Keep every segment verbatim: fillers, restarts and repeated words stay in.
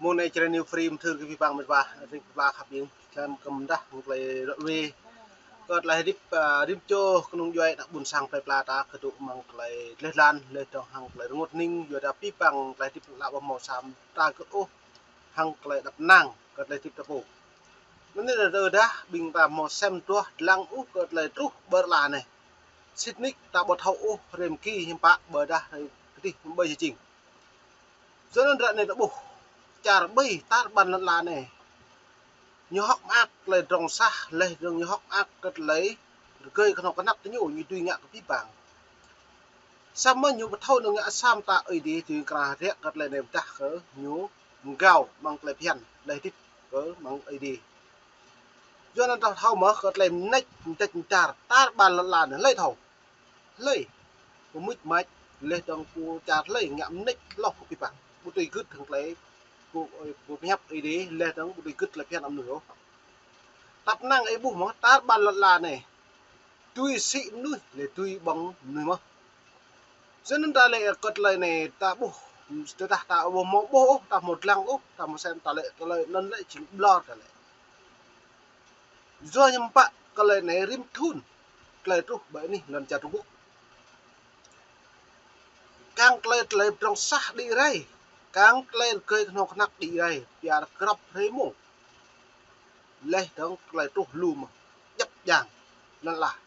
Mơ̆ng anai Jrai New Free mơthưr kơ abih bang met wa, ring pla khăp ing, jam kơmdah mơ̆ng tơlơi ră ruai. Kơ tơlơi hơdip, a, rĭm čô kơnung djuai ană ƀôn sang plơi pla ta kơdŏ mơ̆ng tơlơi dleh dlan, laih dơ̆ng hăng tơlơi rơngot hning, yua dah abih bang tơlơi hơdip lăp ƀơi mâo sem ta kơ ôh, hăng tơlơi đăp năng, kơ tơlơi hơdip ta pô. Mơ̆ng anai tơdah ƀing ta mâo sem tuah dlăng ôh kơ tơlơi truh ƀơi lŏn anai. Sĭt nik ta ƀu thâo ôh hrơi mơ̆ng ki hiư̆m pă ƀơi dah hrơi kơdih ƀơi jing. Yua anŭn ră anai ta ƀuh čar ƀai tar ƀar lŏn anai. Ñu hơ̆k mơak tơlơi pơdrŏng sah, laih dơ̆ng ñu hơ̆k mơak kơ tơlơi rơgơi kơnuk kơna ta ñu, ñu dưi ngă kơ abih bang. Samơ̆ ñu ƀu thâo nao ngă sem ta Ơi Adai dưi krah rek kơ tơlơi anai pơdah kơ ñu mơgao mơ̆ng tơlơi phiăn, tơlơi hơdip kơ mơ̆ng Ơi Adai. Yua anŭn ta thâo mơ̆ kơ tơlơi mơneč mơdĕč mơdar tar ƀar lŏn anai hlơi thâo. Hlơi pơmưč mač, laih dơ̆ng pô čar hlơi ngă mơneč hloh kơ abih bang. Ƀu tui gưt hăng tơlơi pô, pô pơhiăp Ơi Adai, laih dơ̆ng ƀu tui gưt tơlơi phiăn mơnuih ôh. Tăp năng ih ƀuh mơ̆ tar ƀar lŏn anai. Tui sĭ mơnuih, laih tui ƀơ̆ng mơnuih mơ̆. Yua anŭn ta lĕ kơ tơlơi anai ta ƀuh, tơdah ta ƀu mâo ƀuh ôh, ta mâo dlăng ôh, ta mâo sem ta lĕ, tơlơi anŭn lĕ jing ƀlŏr ta lĕ. Yua hiư̆m pă kơ tơlơi anai rĭm thŭn, tơlơi truh ƀơi anih lŏn čar Trung Quốc. Kang tơlơi, tơlơi pơdrŏng sah đĭ rai, kang tơlơi rơgơi kơnuk kơna đĭ rai, pioh krăp hrơi mông. Laih dơ̆ng tơlơi truh lu mơ̆, djŏp jang, lŏn ala.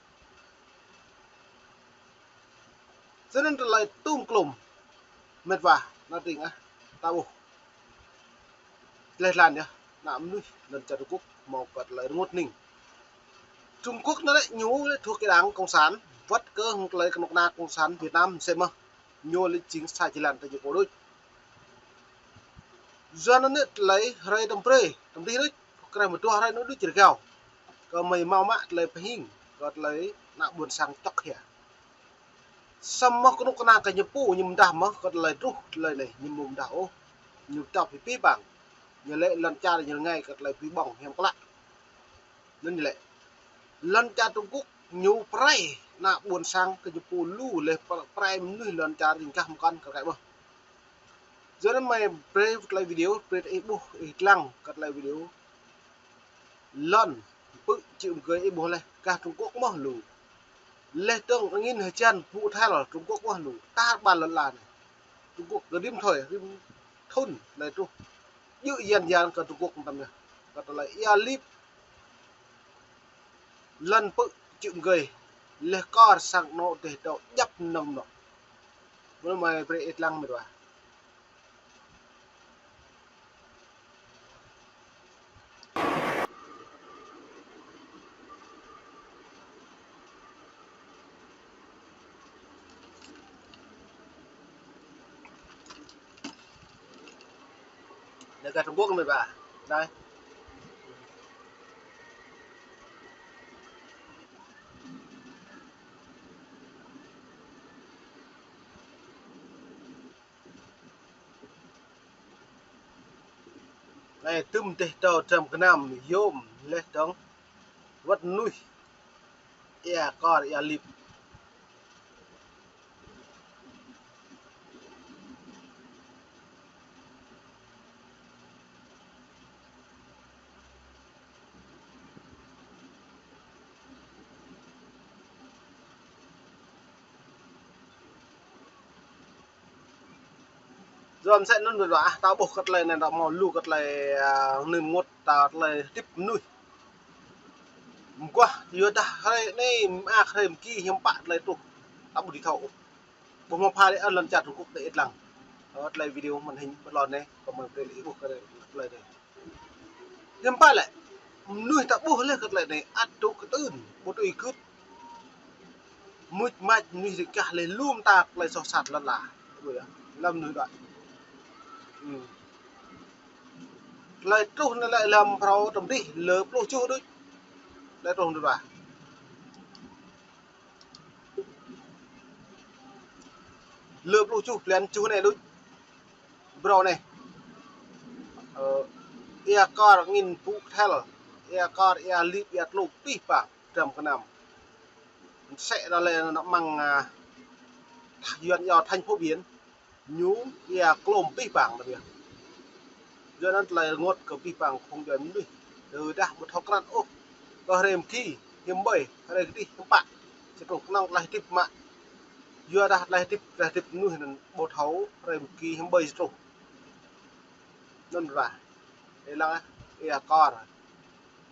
Yua anŭn tơlơi tum klum, met wa, ană tring ah, ta ƀuh. Dleh dlan yơh, ană mơnuih lŏn čar Trung Quốc mâo kơ tơlơi rơngot hning. Trung Quốc anai lĕ ñu lĕ thuộc cái đảng Cộng sản, wơ̆t kơ hăng tơlơi kơnuk kơna Cộng sản Việt Nam mơsĕ mơ̆. Ñu lĕ jing sa jơlan tơjuh pô đôč. Yua anŭn lĕ tơlơi hrơi tơm brơi, tơm dih đôč, kreh mơ̆ dua hrơi anŭn đôč rơgao. Kơ mơi mâo mă tơlơi pơhing, kơ tơlơi ană ƀôn sang čŏk hia. Samơ̆ kơnuk kơna kơ ñu pô ñu mơdah mơ̆ kơ tơlơi truh tơlơi anai, ñu mơ̆ mơdah ôh. Ñu pơtao pơpĭ bang. Ñu lĕ lŏn čar ñu rơngai kơ tơlơi pơpĭ ƀơ̆ng hiam klă. Anŭn ñu lĕ. Lŏn čar Trung Quốc ñu pơrai ană ƀôn sang kơ ñu pô lu laih pơ-, pơrai mơnuih lŏn čar ring gah mơkăn kơ rơkai ƀơ̆. Yua anŭn mơi brơi tơlơi video, brơi ih ƀuh, ih dlăng kơ tơlơi video. Lŏn pư̆ čư̆ mơgơi ih ƀuh laih, gah Trung Quốc mơ̆ lu. Laih dơ̆ng angĭn hơjan pŭ thel Trung Quốc mơ̆ lu. Tar ƀar lŏn ala anai. Trung Quốc kơ rĭm thoi, rĭm thŭn anai truh. Djơ̆ yan yan kơ Trung Quốc mơtam yơh. Kơ tơlơi ia lip. Lŏn pư̆ čư̆ mơgơi. Laih kor sang anŏ dêh dŏ djăp năm anŏ. Mơ̆ anŭn mơi brơi ih dlăng met wa. Anai gah Trung Quốc met wa. Anai. Anai tŭm dêh dŏ dram gơnam yôm laih dơ̆ng wơ̆t mơnuih ia kor ia lip. Yua mơsĕ anŭn met wa, ta ƀuh kơ tơlơi anai ta mâo lu kơ tơlơi, a, nơ̆m rơngot ta tơlơi hơdip mơnuih. Mơguah, yua dah hrơi anai, mơak hrơi mơ̆ng ki hiư̆m pă tơlơi truh. Ta ƀu dưi thâo ôh. Ƀuh mơ̆ pha lĕ, a, lŏn čar Trung Quốc tơ ih dlăng. Ơ, tơlơi video màn hình ƀơi lŏn anai, kơ mơi brơi lĕ ih ƀuh kơ tơlơi anai. Hiư̆m pă lĕ, mơnuih ta ƀuh laih kơ tơlơi anai, ăt dŏ kơtưn, ƀu tui gưt. Mưč mač mơnuih rơkah laih lŏm ta tơlơi soh sat lŏn ala. Ƀuh yơh, lăm mơnuih đuaĭ. Hmm. Tơlơi truh anai lĕ lăm phrâo tơm dih, lơ pluh juh đôč. Tơlơi truh anai đuaĭ. Lơ pluh juh, blan juh anai đôč. Brơi anai. Ơ, ia kor angĭn pŭ thel. Ia kor, ia lip, ia tlô pih pang, dram gơnam. Mơsĕ dah lĕ anŏ mơ̆ng, a, Yuan yơh thành phố biển. Ñu ia klôm pih pang dah biă. Yua anŭn tơlơi rơngot kơ abih bang phung djuai mơnuih. Tơdah ƀu thâo krăn ôh kơ hrơi mơgi, hiư̆m ƀơi, hrơi kơdih, hiư̆m pă. Či truh kơnơ̆ng tơlơi hơdip mă. Yua dah tơlơi hơdip, tơlơi hơdip mơnuih anŭn ƀu thâo hrơi mơgi hiư̆m ƀơi či truh. Anŭn ră. Ih lăng, ih akor.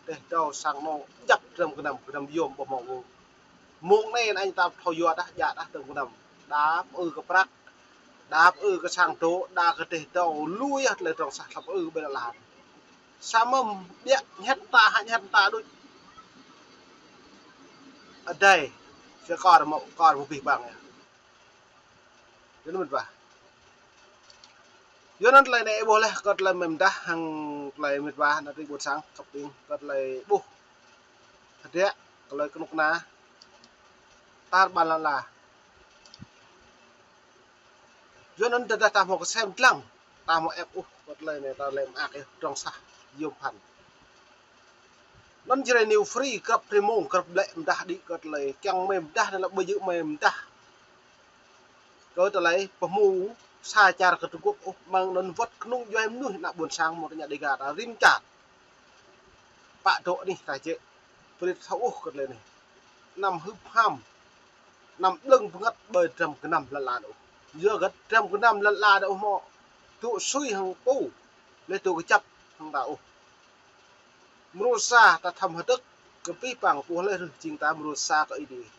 Tơdah thâo sang anŏ djăp dram gơnam, gơnam yôm ƀu hmâo mông. Mông anai anŭn ta thâo yua dah, djă dah dram gơnam. Đa pơư kơ prăk, đa pơư kơ sang dŏ, đa kơ tơdah thâo lui yơh tơlơi trong sah hlăp ư ƀơi lŏn lan. Samơ̆ biă ñăt ta, hă ñăt ta đôč. Adai, či akor mă, akor mă abih bang yơh. Yua anŭn mĕt wa. Yua anŭn tơlơi anai ih ƀuh laih kơ tơlơi mơ̆n dah hăng tơlơi mĕt wa ană tring ƀôn sang kăp ƀing kơ tơlơi ƀuh. Hơdră, tơlơi kơnuk kơna. Tar ƀar lŏn la. Yua anŭn tơdah ta hmâo kơsem dlăng, ta hmâo ĕp ôh kơ tơlơi anai ta lĕ mơak ih trong sah yôm phăn. Anŭn Jrai New Free, grăp rơmông, grăp ƀlĕ mơdah đĭ kơ tơlơi kiăng mơi mơdah anai lă ƀơi jơ̆ mơi mơdah. Kơ tơlơi pơhmu sa čar kơ Trung Quốc ôh, mơ̆ng anŭn wơ̆t kơnung djuai mơnuih ană ƀôn sang mơ̆ng tơña Dega ta rĭm čar. Pă dŏ anih ta jĕ. Brơi thâo ôh kơ tơlơi anai. Anăm hưp ham. Anăm ƀlơ̆ng bơngăt ƀơi dram gơnam lŏn la ôh. Yua hơget dram gơnam lŏn la ôh hmâo dŏ sui hăng pô. Lĕ dŏ kơjăp hăng ta ôh. Mrô sa ta thăm hơdơ̆k kơ abih bang ƀuh laih rơh jing ta mrô sa kơ Ơi Adai.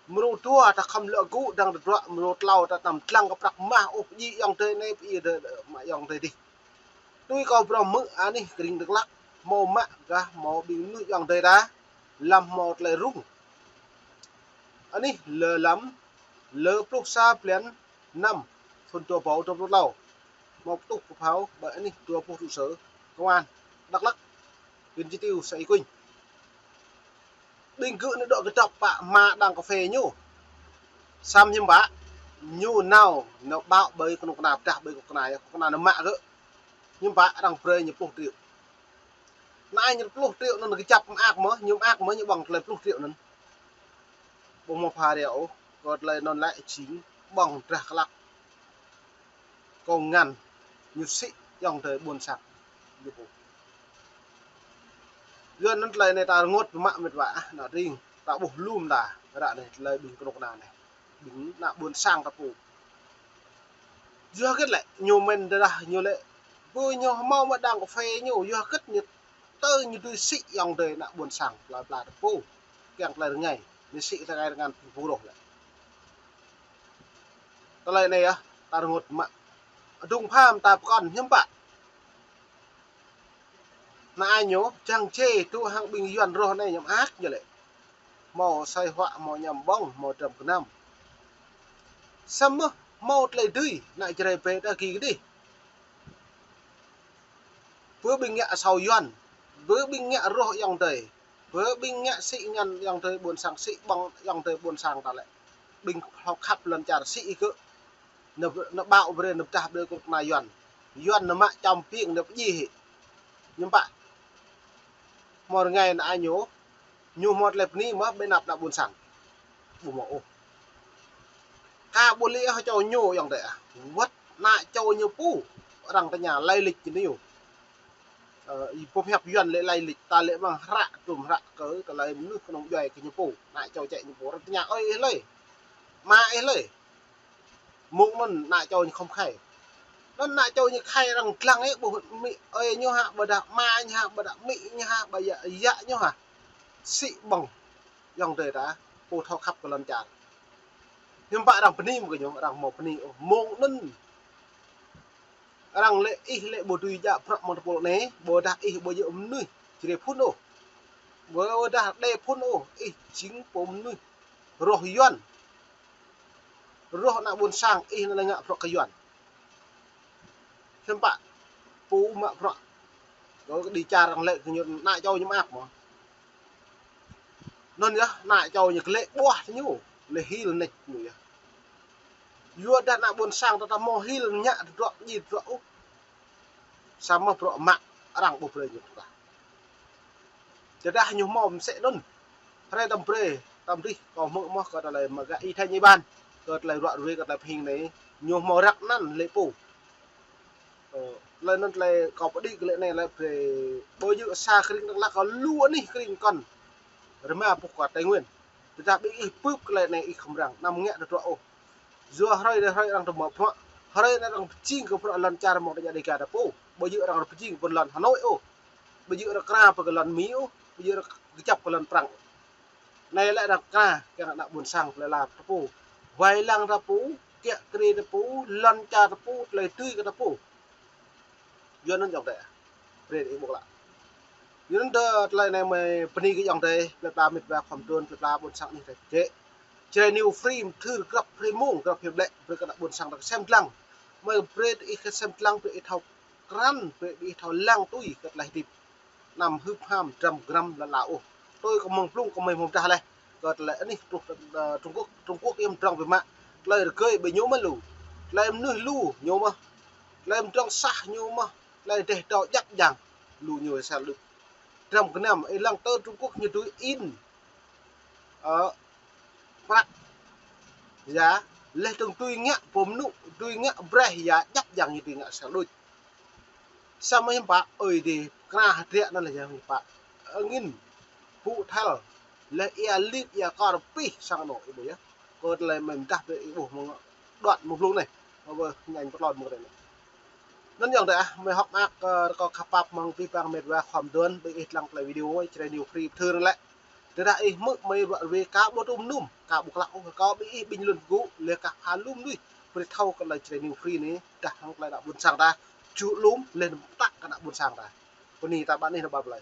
Mrô dua ta khŏm lŏ gŭ dăng tơdruă, mrô tlâo ta anăm dlăng kơ prăk mah ôh, pơdjai ayŏng adơi anai, pơdjai ayŏng adơi adih. Tui kâo phrâo hmư̆ anih kơring Dak Lak, hmâo mă gah hmâo ƀing mơnuih ayŏng adơi ta, lăm hmâo tơlơi rŭng. Anih lơ lăm, lơ pluh sa blan năm, thŭn dua rơbâo dua pluh tlâo. Hmâo pơtuh pơphao ƀơi anih dua pluh trụ sở công an Dak Lak, huyện Chi Tiêu, xã Y Quynh. Ƀing gơ̆ anai dŏ kơdŏp pă hma đang kơphê ñu. Samơ̆ hiư̆m pă, ñu nao, nao ƀao ƀơi kơnuk kơna, pơdah ƀơi kơnuk kơna, kơnuk kơna nao mă gơ̆. Hiư̆m pă arăng brơi ñu pluh triệu. Anai ñu pluh triệu anŭn kơjăp mơak mơ̆, ñu mơak mơ̆, ñu ƀơ̆ng tơlơi pluh triệu anŭn. Ƀu hmâo pha ră ôh, kơ tơlơi anŭn lĕ jing ƀơ̆ng drah klăk. Kông ngăn ñu sĭ ayŏng adơi ƀôn sang. Yua anŭn tơlơi anai ta rơngot mă mĕt wa ah, ană tring, ta ƀuh lŏm ta, ră anai tơlơi ƀing kơnuk kơna anai. Ƀing ană ƀôn sang ta pô. Yua hơget lĕ, ñu mơ̆n tơdah ñu lĕ, ƀơi ñu hmâo mă đang kơphê ñu, yua hơget ñu tơ ñu dưi sĭ ayŏng adơi ană ƀôn sang, pla pla ta pô, kiăng tơlơi rơngai, ñu sĭ tơlơi rơngai pơrôh lĕ. Tơlơi anai yơh, ta rơngot mă. Adung pham ta pơkŏn hiư̆m pă. Anai ñu, čang čê, tŭ hăng ƀing Yuan rŏh anai ñu mơak ñu lĕ. Hmâo asơi huă, hmâo añăm ƀơ̆ng, hmâo dram gơnam. Samơ̆ hmâo tơlơi dưi, ană Jrai ƀĕ ta gih kơdih. Bơ ƀing ngă asâo Yuan, bơ ƀing ngă rŏh ayŏng adơi, bơ ƀing ngă sĭ ngăn ayŏng adơi ƀôn sang, sĭ ƀơ̆ng ayŏng adơi ƀôn sang ta lĕ. Ƀing hlâo khăp lŏn čar sĭ ih gơ̆. Nao, nao ƀao brơi, nao pơdah brơi kơnuk kơna Yuan. Yuan nao mă čăm piêng nao pơdjai hĭ. Hiư̆m pă. Hmâo rơngai anai ñu, ñu hmâo tơlơi bơni mơ̆ ƀơi anăp ană ƀôn sang. Ƀu hmâo ôh. Ka ƀu lĕ hơčâo ñu ayŏng adơi ah. Wơ̆t ană čô ñu pô. Arăng tơña lai lịch ñu. Ơ, ih pơhiăp Yuan lĕ lai lịch, ta lĕ mơ̆ng hră, tơm hră kơ tơlơi mơnuih kơnung djuai kơ ñu pô. Ană čô čĕ ñu pô. Arăng tơña ơi ih lơi. Ama ih lơi. Mông anŭn ană čô ñu khŏm khai. Anŭn ană čô ñu khai arăng dlăng ih ƀuh amĭ ơi ñu hă, ƀôdah ama ñu hă, ƀôdah amĭ ñu hă, ƀôdah yă, yă ñu hă. Sĭ ƀơ̆ng. Ayŏng adơi ta, pô thâo khăp kơ lŏn čar. Hiư̆m pă arăng bơni mơ̆ kơ ñu, arăng hmâo bơni ôh. Mông anŭn. Arăng lĕ ih lĕ ƀu dưi djă bruă mơ̆ng tơpul anai, ƀôdah ih ƀu djơ̆ mơnuih Jrai phŭn ôh. Ƀôdah Êđê phŭn ôh, ih jing pô mơnuih rŏh Yuan. Rŏh ană ƀôn sang, ih nao lĕ ngă bruă kơ Yuan. Hiư̆m pă, pô mă bruă. Kơ kơđi čar arăng lĕ kơ ñu ană čô ñu mơak mơ̆. Anŭn yơh, ană čô ñu kơ lĕ ƀuah ñu, lĕ hil nĕč ñu yơh. Yua dah ană ƀôn sang ta ta hmâo hil ñă tơdruă pơdjai tơdruă ôh. Samơ̆ bruă mă arăng ƀu brơi ñu tơdah. Tơdah ñu hmâo mơsĕ anŭn. Hrơi tơm brơi, tơm rih, kâo hmư̆ mơ̆ kơ tơlơi mă gah Y Thanh Y Ban. Kơ tơlơi ruă ruai, kơ tơlơi pơhing anai, ñu hmâo răk anăn lĕ pô. Ơ, Tơlơi anŭn tơlơi kâo pơđĭ kơ lĕ anai lĕ brơi ƀơi yơh sa kơring Dak Lak kơ lu anih kơring kŏn rơma pŭ kơ Tây Nguyên. Tơdah ƀing ih bưp kơ lĕ anai ih khŏm răng, anăm ngă tơdruă ôh. Yua hrơi anai hrơi arăng tơmă bruă, hrơi anai arăng pơjing kơ bruă lŏn čar mơ̆ng tơña Dega ta pô. Ƀơi yơh arăng pơjing kơ lŏn Hà Nội ôh. Ƀơi yơh arăng kra pơ kơ lŏn Mi ôh. Ƀơi yơh arăng kơjăp kơ lŏn Prăng. Anai lĕ arăng kra kiăng ană ƀôn sang plơi pla ta pô. Wai lăng ta pô, kiă kriê ta pô, lŏn čar ta pô, tơlơi tui kơ ta pô. Yua anŭn ayŏng adơi. Brơi ih ƀuh lă. Yua anŭn tơ tơlơi anai mơi bơni kơ ayŏng adơi, plơi pla mĕt wa khŏm tơ̆n, plơi pla ƀôn sang anih ta jĕ. Jrai New Free mơthưr grăp hrơi mông, grăp hrơi ƀlĕ, brơi kơ ană ƀôn sang ta kơsem dlăng. Mơi brơi ih kơsem dlăng, brơi ih thâo krăn, brơi ih thâo lăng tui kơ tơlơi hơdip. Anăm hưp ham dram gram lăn ala ôh. Tui kơ mơ̆ng blung kơ mơi mơ̆ng dah leh. Kơ tơlơi anih truh, ơ, Trung Quốc, Trung Quốc yơh mơdrŏng biă mă. Tơlơi rơgơi ƀơi ñu mơ̆n lu. Tơlơi mơnuih lu ñu mơ̆n. Tơlơi mơdrŏng sah ñu mơ̆n. Tơlơi dêh dŏ djăp djang lu ñu sa lu. Dram gơnam, ih lăng tơ Trung Quốc ñu dưi in. Ơ, prăk. Yă, leh dơ̆ng dưi ngă pơm nŭ, dưi ngă breh yă djăp djang ñu dưi ngă sa lu. Samơ̆ hiư̆m pă, ơi adơi, kơnah hơdră anŭn lĕ yă hiư̆m pă. Angin, pŭ thel, leh ia lit, ia kor pih sang anŏ ih ƀuh yơh. Kơ tơlơi mơi mơdah brơi ih ƀuh mơ̆ng đoạn mơ̆ng blung anai. Mă ƀơi ñanh pơtlon mơ̆ng anai. Anŭn ayŏng adơi ah, mơi hơ̆k mơak, ơ, rơkâo khăp pap mơ̆ng abih bang mĕt wa khŏm tơ̆n, ƀing ih lăng tơlơi video Jrai New Free mơthưr anŭn lĕ. Tơdah ih hmư̆ mơi ƀă rơwe ka ƀu tŭ mơnum, ka ƀu klă ôh, kâo ƀing ih ƀing lŏn gŭ, leh kah pha lum đuĭ, brơi thâo kơ tơlơi Jrai New Free anai, dah hăng tơlơi ană ƀôn sang ta, ču lum, leh anăm pơtă kơ ană ƀôn sang ta. Bơni ta ƀă anih anŭn ƀă plơi.